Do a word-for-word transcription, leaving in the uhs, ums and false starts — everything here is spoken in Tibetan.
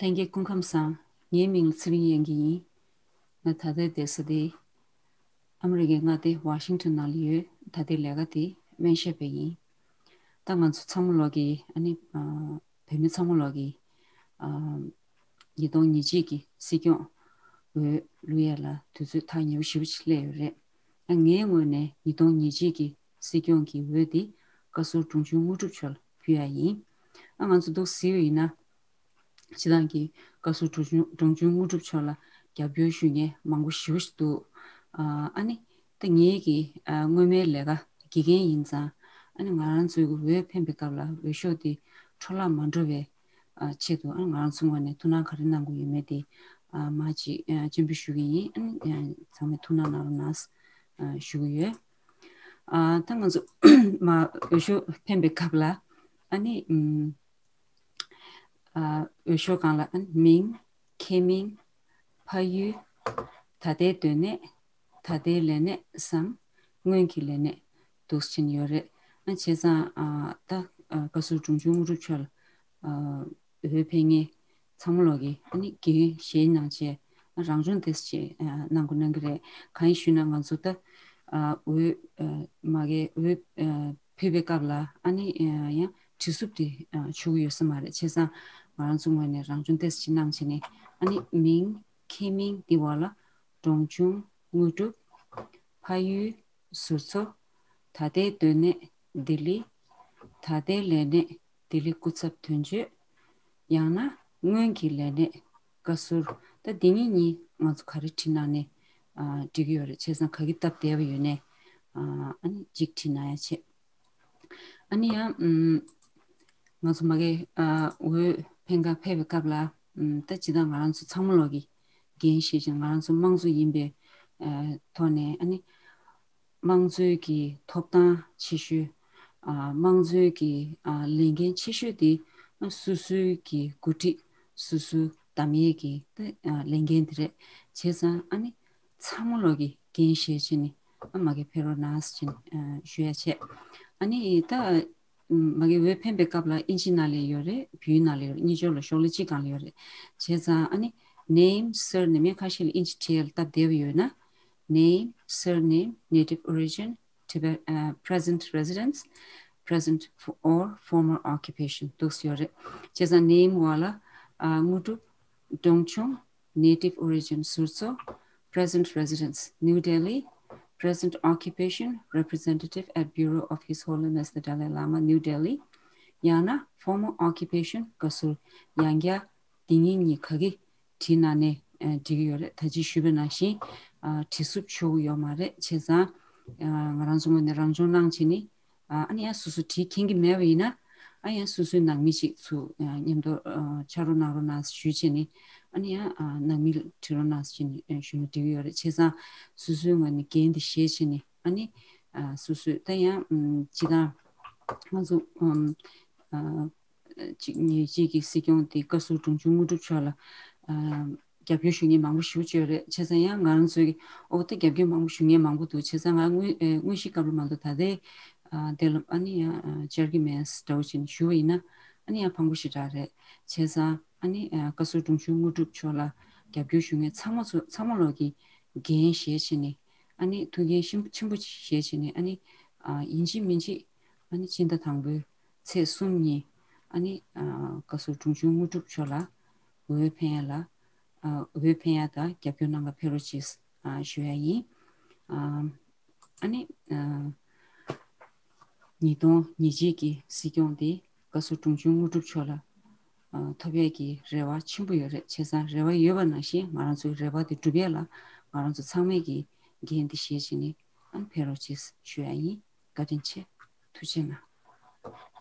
ལྷན་རྒྱས་སྐུ་ཁམས་བཟང་། ངའི་མིང་ལ་ཚེ་རིང་དབྱངས་སྐྱིད་ཡིན། ང་ད་ལྟ་བསྡད་ས་དེ་ཨ་མི་རི་ཀའི་མངའ་སྡེ་ཝ་ཤིང་ཊོན་ནང་ལ་ཡོད། ད་ལྟའི་ལས་ཀ་དེ་སྨན་ཞབས་པ་ཡིན། ད་ང་ཚོ་ཚང་མ་ལོག་གི་ཨ་ནི་ཨ་བོད་མི་ཚང་མ་ལོག་གི་ཨ་ཉིས་སྟོང་ཉེར་གཅིག་གི་སྲིད་སྐྱོང་འོས་བླུག་ཡས་ལ་དུས་ཚོད་ཐག་ཉེ་པོ་ཞེ་པོ་ཅིག་སླེབས་ཡོད་རེད། ཨ་ངའི་ངོས་ནས་ཉིས་སྟོང་ཉེར་གཅིག་གི་སྲིད་སྐྱོང་གི་འོས་དེ་བཀའ་ཟུར་འབྲོང་ཆུང་དངོས་གྲུབ་མཆོག་ལ་ཕུལ་ཡ་ཡིན། ཨ་ང་ཚོ་འདུག་ཟེར་བ་ཡིན་ན། སྤྱི་བཏང་གི་བཀའ་ཟུར་འབྲོང་ཆུང་འབྲོང་ཆུང་དངོས་གྲུབ་མཆོག་ལ་རྒྱབ་སྐྱོར་ཞུ་མཁན་མང་པོ་ཞེ་པོ་ཞིག་འདུག་ཨ་ཨ་ནི་ད་ངེད་ཀྱི་ཨ་སྔོན་མའི་ལས་ཀ་དགེ་རྒན་ཡིན་ཙང་། ཨ་ནི་ང་རང་ཚོའི་འོས་འཕེན་པའི་སྐབས་ལ་འོས་ཤོག་དེ་འཕྲོ་བརླག་མ་འགྲོ་བའི་ཨ་ཆེད་དུ། ཨ་ང་རང་ཚོའི་ངོས་ནས་ཐུགས་སྣང་ག་རེ་གནང་དགོས་ཡོད་མེད་དེ་ཨ་མ་ཅིག་ཨ་སྤྱན་འབུལ་ཞུ་གི་ཡིན། ཨ་ནི་ཨ་ཚང་མས་ཐུགས་སྣང་གནང་རོགས་གནང་ཨ་ཞུ་གི་ཡོད། ཨ་ད་ང་ཚོ་མ་འོས་ཤོག་འཕེན་པའི་སྐབས་ལ་ཨ་ནི་ཨམ། ཨ་འོས་ཤོག་སྒང་ལ་ཨ་ནི་མིང་། ཁྱེད་མིང་། ཕ་ཡུལ། ད་ལྟའི་སྡོད་གནས། ད་ལྟའི་ལས་གནས་སམ། སྔོན་གྱི་ལས་གནས་འདུག་སེ་ཕྱིན་ཡོད་རེད། ཨ་བྱས་ཙང་ཨ་ད་ཨ་བཀའ་ཟུར་འབྲོང་ཆུང་དངོས་གྲུབ་མཆོག་ལ་ཨ་འོས་འཕེན་མཁན་ཚང་མ་ལོག་གིས་ཨ་ནི་འགན་བཞེས་གནང་བྱས། ཨ་རང་སྦྱོང་ཏོག་ཙམ་ཅིག་ཨ་གནང་དགོས་གནང་གི་རེད། གང་ཡིན་ཞུས་ན་ང་ཚོ་ད་ཨ་འོས་ཨ་མ་གི་འོས་ཨ་ཕུལ་བའི་སྐབས་ལ་ཨ་ནི་ཨ་ཡང་བྲིས་གསུབ་དེ་ཨ་ཆོག་གི་ཡོད་ས་མ་རེད། བྱས་ཙང་ང་རང་ཚོ་ངོས་ནས་རང་སྦྱོང་ཏོག་ཙམ་ཅིག་གནང་བྱས་ནས། ཨ་ནི་མིང་། ཁྱེད་མིང་འདི་བར་ལ་འབྲོང་ཆུང་དངོས་གྲུབ། ཕ་ཡུལ་ཟུར་ཚོ། ད་ལྟའི་སྡོད་གནས་ལྡི་ལི། ད་ལྟའི་ལས་གནས་ལྡི་ལི་སྐུ་ཚབ་དོན་གཅོད། ཡང་ན་སྔོན་གྱི་ལས་གནས་བཀའ་ཟུར། ད་འདི་གཉིས་གཉིས་ང་ཚོ་ག་རེ་བྲིས་གནང་ནས་ཨ་འགྲིག་གི་ཡོད་རེད། བྱས་ཙང་ག་གི་སྟབས་བདེ་བ་ཡོད་ནས་ཨ་ཨ་ནི་གཅིག་བྲིས་གནང་ཡ་བྱེད། ཨ་ནི་ཡང་ཨམ་ང་ཚོ་མ་གི་ཨ་འོས་འཕེན་ག་ཕེབས་པའི་སྐབས་ལ་ཨམ་ད་སྤྱིར་བཏང་ང་རང་ཚོ་ཚང་མ་ལོག་གི་འགན་བཞེས་ཤིང་། ང་རང་ཚོ་དམངས་གཙོ་ཡིན་པའི་ཨ་ཐོག་ནས་ཨ་ནི་དམངས་གཙོའི་གི་ཐོབ་ཐང་ཆེ་ཤོས། ཨ་དམངས་གཙོའི་གི་ཨ་ལས་འགན་ཆེ་ཤོས་དེ་ཨ་སོ་སོའི་གི་འགོ་ཁྲིད། སོ་སོའི་བདམས་ཡས་ཀྱི་ཨ་ལས་འགན་དེ་རེད། བྱས་ཙང་ཨ་ནི་ཚང་མ་ལོག་གི་འགན་བཞེས་བྱས་ནས་ཨ་མ་གི་ཕེབས་རོགས་གནང་ཟེར་བྱས་ནས་ཨ་ཞུ་ཡ་བྱས། ཨ་ནི་ད་མ་གི་འོས་འཕེན་པའི་སྐབས་ལ་ཨིན་ཇི་ནང་ལ་ཡོད་རེད། བོད་ཡིག་ནང་ལ་ཡོད་རེད། གཉིས་ཆར་ལ་ཤོག་ལྷེ་གཅིག་སྒང་ལ་ཡོད་རེད། བྱས་ཙང་ཨ་ནི་name, surname ཡང་ཁ་ཤས་ལ་ཨིན་ཇི་བྲིས་ཡ་ལ་སྟབས་བདེ་བ་ཡོད་ན། Name, surname, native origin, Tibet, uh, present residence, present f- or former occupation འདུག་སེ་ཡོད་རེད། བྱས་ཙང་name བར་ལ་ཨ་དངོས་གྲུབ། འབྲོང་ཆུང་། Native origin ཟུར་ཚོ། Present residence New Delhi. Present occupation representative at Bureau of His Holiness the Dalai Lama, New Delhi. ཡང་ན་former occupation བཀའ་ཟུར། ཡང་བསྐྱར་འདི་གཉིས་གཉིས་ག་གི་བྲིས་གནང་ནས་ཨ་འགྲིག་གི་ཡོད་རེད། ད་ཅི་ཞུས་པ་ནང་བཞིན་ཨ་བྲིས་གསུབ་ཆོག་གི་ཡོད་མ་རེད། བྱས་ཙང་ཨ་ང་རང་ཚོ་ངོས་ནས་རང་སྦྱོང་གནང་བྱས་ནས་ཨ་ཨ་ནི་ཡང་སོ་སོ་བྲིས་མཁྱེན་གྱི་མེད་པ་ཡིན་ན། ཨ་ཡང་སོ་སོའི་ནང་མི་ཞིག་ཚུར་ཨ་མཉམ་དུ་ཨ་ཕྱག་རོགས་གནང་རོགས་གནང་ཞུས་བྱས་ནས། ཨ་ནི་ཡང་ཨ་ནང་མི་ལ་བྲིས་རོགས་གནང་ཞུས་ནས་ཨ་ཞུས་ན་འགྲིག་གི་ཡོད་རེད། བྱས་ཙང་སོ་སོའི་ངོས་ནས་འགན་དེ་བཞེས་བྱས་ནས། ཨ་ནི་ཨ་སོ་སོས་ད་ཡང་ཨམ་སྤྱིར་བཏང་ང་ཚོ་ཨམ་ཨ་གཅིག་ཉེར་གཅིག་གི་སྲིད་སྐྱོང་དེ་བཀའ་ཟུར་འབྲོང་ཆུང་དངོས་གྲུབ་མཆོག་ལ་ཨ་རྒྱབ་སྐྱོར་ཞུ་མཁན་མང་པོ་ཞེ་པོ་ཅིག་ཡོད་རེད། བྱས་ཙང་ཡང་ང་རང་ཚོའི་ཨོ་ད་རྒྱབ་སྐྱོར་མང་པོ་ཞུ་མཁན་མང་པོ་འདུག། བྱས་ཙང་ང་དངོས་ཨེ་དངོས་གཞིའི་སྐབས་ལ་མ་གཏོགས་ད་ལྟའི་ཨ་དེ་ལ་ཨ་ནི་ཡང་ཨ་བཅར་གྱི་མེད་འདྲ་བོ་བྱས་ནས་ཞུ་བ་ཡིན་ན། ཨ་ནི་ཡང་ཕངས་པོ་ཞེ་དྲག་རེད། བྱས་ཙང་ཨ་ནི་ཨ་བཀའ་ཟུར་འབྲོང་ཆུང་དངོས་གྲུབ་མཆོག་ལ་རྒྱབ་སྐྱོར་ཞུ་མཁན་ཚང་མ་ཚོ་ཚང་མ་ལོག་གིས་འགན་བཞེས་བྱས་ནས། ཨ་ནི་ཐུགས་འགན་ཤིན་ཆེན་པོ་བཞེས་བྱས་ནས། ཨ་ནི་ཨ་ཡིན་གཅིག་མིན་གཅིག་ཨ་ནི་ཕྱི་ཟླ་དང་པོའི་ཚེས་གསུམ་ཉིན་ཨ་ནི་ཨ་བཀའ་ཟུར་འབྲོང་ཆུང་དངོས་གྲུབ་མཆོག་ལ་འོས་འཕེན་ཡ་ལ་ཨ་འོས་འཕེན་ཡ་དང་རྒྱབ་སྐྱོར་གནང་ག་ཕེབས་རོགས་གྱིས་ཨ་ཞུ་ཡ་ཡིན། ཨ་ཨ་ནི་ཨ་ཉིས་སྟོང་ཉེར་གཅིག་གི་སྲིད་སྐྱོང་དེ་བཀའ་ཟུར་འབྲོང་ཆུང་དངོས་གྲུབ་མཆོག་ལ་ཨ་ཐོབ་ཡས་ཀྱི་རེ་བ་ཆེན་པོ་ཡོད་རེད། བྱས་ཙང་རེ་བ་ཡོད་པ་ནང་བཞིན་ང་རང་ཚོའི་རེ་བ་དེ་སྒྲུབ་ཡས་ལ་ང་རང་ཚོ་ཚང་མས་ཀྱི་འགན་དེ་བཞེས་བྱས་ནས་ཨ་ནི་ཕེབས་རོགས་གྱིས་ཞུ་ཡ་ཡིན། བཀའ་དྲིན་ཆེ། ཐུགས་རྗེ་གནང་།